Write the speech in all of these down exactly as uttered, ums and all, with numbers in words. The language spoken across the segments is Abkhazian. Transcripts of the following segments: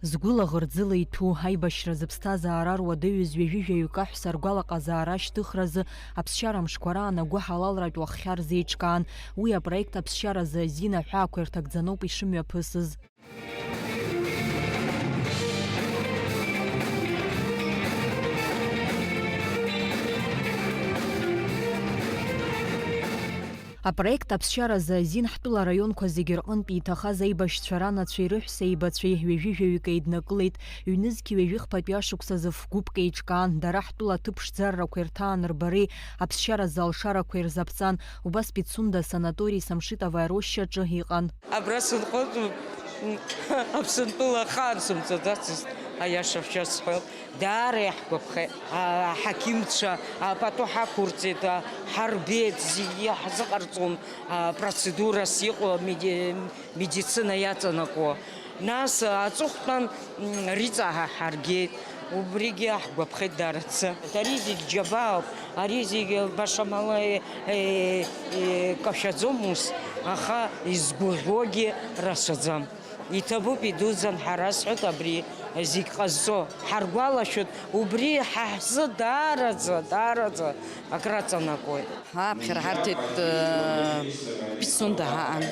Згәылаӷырӡыла иҭәу аибашьра зыԥсҭазаара руадаҩыз ҩажәи жәаҩык аҳәса ргәалаҟазаара ашьҭыхразы аԥсшьара мшқәа раан агәыҳалалратә уаххьа рзеиҿкаан. Уи апроект аԥсшьаразы азин аҳәаақәа ирҭагӡаноуп ишымҩаԥысыз. Апроект аԥсшьаразы азин ҳтәыла араионқәа зегьы рҟынтә иҭахаз аибашьцәа ранацәеи рыҳәсеибацәеи ҩажәи жәаҩык еиднакылеит. Ҩнызқьи ҩажәи хԥатәи ашықәсазы ф-гәыԥк еиҿкаан, дара ҳтәыла аҭыԥ ԥшӡаррақәа ирҭаанырбареи аԥсшьаразы алшарақәа ирзаԥҵан. Убас Пицунда асанатории Самшитоваиа рощаҿы иҟан. Абра сынхоит, Аԥсынтәыла ахаан сымцаӡацызт, аиаша шәасҳәап. Даара иаҳгәаԥхеит. Аҳақьымцәа апату ҳақәырҵеит, ҳарбеит, зегьы иаҳзыҟарҵон, апроцедурас иҟоу амеди-, медицина иаҵанакуа. Нас аҵыхәтәан, м, риҵаҳа ҳаргеит. Убригьы иаҳгәаԥхеит даараӡа. Ари зегь џьабаауп, ари зегь баша мала, е, е, е, кашәаӡом ус, аха изгәаӷьуагьы рацәаӡам. Иҭабуп, идуӡӡан, ҳара, сҳәоит, абри зегь ҟазҵо. Ҳаргәалашәоит, убри ҳа ҳзы даараӡа, даараӡа акраҵанакуеит. Ҳаԥхьара ҳарҭеит, э, Пицунда ҳаан.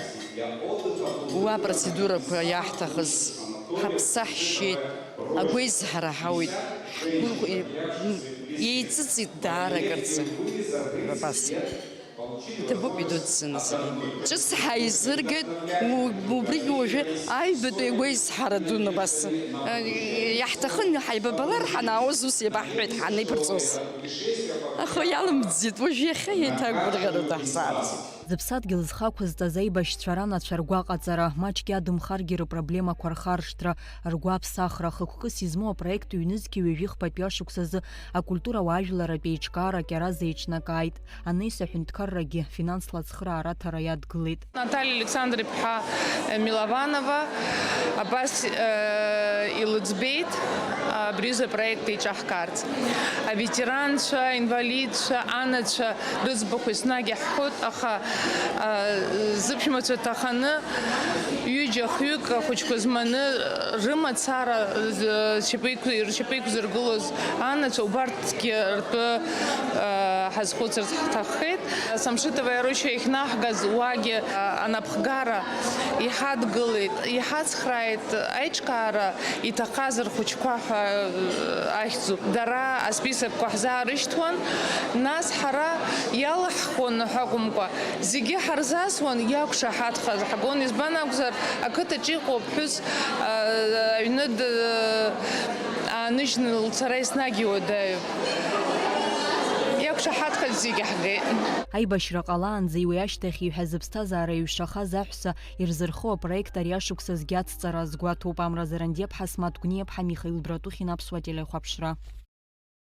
Уа апроцедурақәа иаҳҭахыз ҳаԥсы ҳшьеит, агәеизҳара ҳауит, ҳгәы еиҵыҵит даара акырӡа. Абас. Иҭабуп идуӡӡаны зегьы. Ҿыц ҳаизыргеит, у-, убригьы уажәы аҩбатәи агәеизҳара дуны абас. Э, иаҳҭахын, ҳаибабалар ҳанаауаз ус иабаҳҳәеит ҳанеиԥырҵуаз. Аха иалымӡит, уажә иахьа еиҭа агәырӷьара даҳзаарц. Зыԥсадгьыл зхы ақәызҵаз аибашьцәа ранацәа ргәаҟаҵара, маҷк иадымхаргьы рыпроблемақәа рхаршҭра, ргәаԥсахра, хықәкыс измоу апроект ҩнызқьи ҩажәи хԥатәи ашықәсазы акультура уаажәларратә еиҿкаара кьаразы еиҿнакааит. Анеис аҳәынҭқаррагьы финансла ацхыраара аҭара иадгылеит. Наталиа Александр-иԥҳа Милованова абас, э, илыӡбеит абри аҩыза апроект еиҿаҳкаарц. Аветеранцәа, аинвалидцәа, анацәа рыӡбахә еснагь иаҳҳәоит, аха, э, зыԥшәмацәа ҭаханы, ҩыџьа-хҩык ахәыҷқәа зманы рымацара, э, шьапы иқә-, ршьапы иқәзыргылоз анацәа убарҭгьы ртәы, э, ҳазхәыцырц ҳҭаххеит. Самшитоваиа роща иахьнаҳгаз уагьы, а, анапхгара иҳадгылеит, иҳацхрааит аиҿкаара иҭахаз рхәыҷқәа ҳәа, а, ахьӡуп. Дара асписокқәа ҳзаарышьҭуан, нас ҳара иалаҳхуан ҳәа акәымкәа, зегьы ҳарзасуан, иақәшаҳаҭхаз ҳгон, избан акәзар, ақыҭаҿ иҟоу аԥҳәыс, а, аҩны д-, ааныжьны лцара еснагь иуадаҩуп. Иақәшаҳаҭхаз зегьы ҳгеит. Аибашьра ҟалаанӡеи уи ашьҭахьи ҳәа зыԥсҭазаара иҩшахаз аҳәса ирзырхо апроект ари ашықәсазгьы ацҵара азгәаҭоуп Амра Зарандиаԥҳа, Асмаҭ Гәниаԥҳа, Михаил Братухин, Аԥсуа телехәаԥшра.